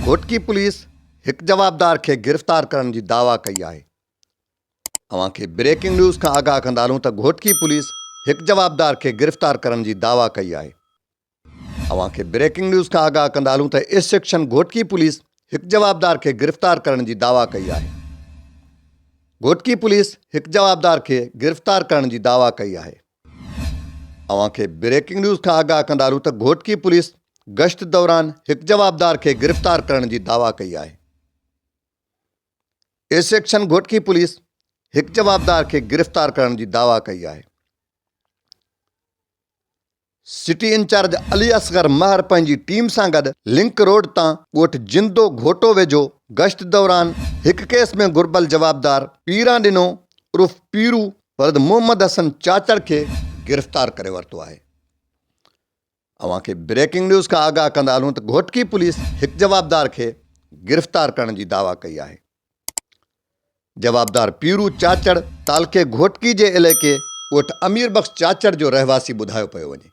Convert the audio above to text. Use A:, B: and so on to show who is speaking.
A: Ghotki police هڪ جوابدار کي گرفتار ڪرڻ جي دعويٰ ڪئي آهي. اوهان کي بريڪنگ نيوز کان آگاهه ڪندا هلون ته گهوٽڪي پوليس هڪ جوابدار کي گرفتار ڪرڻ جي دعويٰ ڪئي آهي. اوهان کي بريڪنگ نيوز کان آگاهه ڪندا هلون ته ايس سيڪشن گهوٽڪي پوليس هڪ جوابدار کي گرفتار ڪرڻ جي دعويٰ ڪئي آهي. گهوٽڪي پوليس هڪ جوابدار کي گرفتار ڪرڻ جي دعويٰ ڪئي آهي. اوهان کي بريڪنگ نيوز کان آگاهه ڪندا هلون ته گهوٽڪي پوليس گشت دوران هڪ جوابدار کي گرفتار ڪرڻ جي دعويٰ ڪئي آهي. اي سيڪشن گهوٽڪي پوليس هڪ جوابدار کي گرفتار ڪرڻ جي دعويٰ ڪئي آهي. سٽي انچارج علي اصغر مهر پنهنجي ٽيم سان گڏ لنڪ روڊ تان ڳوٺ جندو گهوٽو ويجهو گشت دوران هڪ ڪيس ۾ گهربل جوابدار پيران ڏنو عرف پيرو ولد محمد حسن چاچڙ کي گرفتار ڪري ورتو آهي. اوهان کي بريڪنگ نيوز کان آگاهه ڪندا هلون ته گهوٽڪي پوليس هڪ جوابدار کي گرفتار ڪرڻ جي دعويٰ ڪئي آهي. جوابدار پيرو چاچڙ تعلقي گهوٽڪي جي علائقي ڳوٺ امير بخش چاچڙ جو رهواسي ٻڌايو پيو وڃي.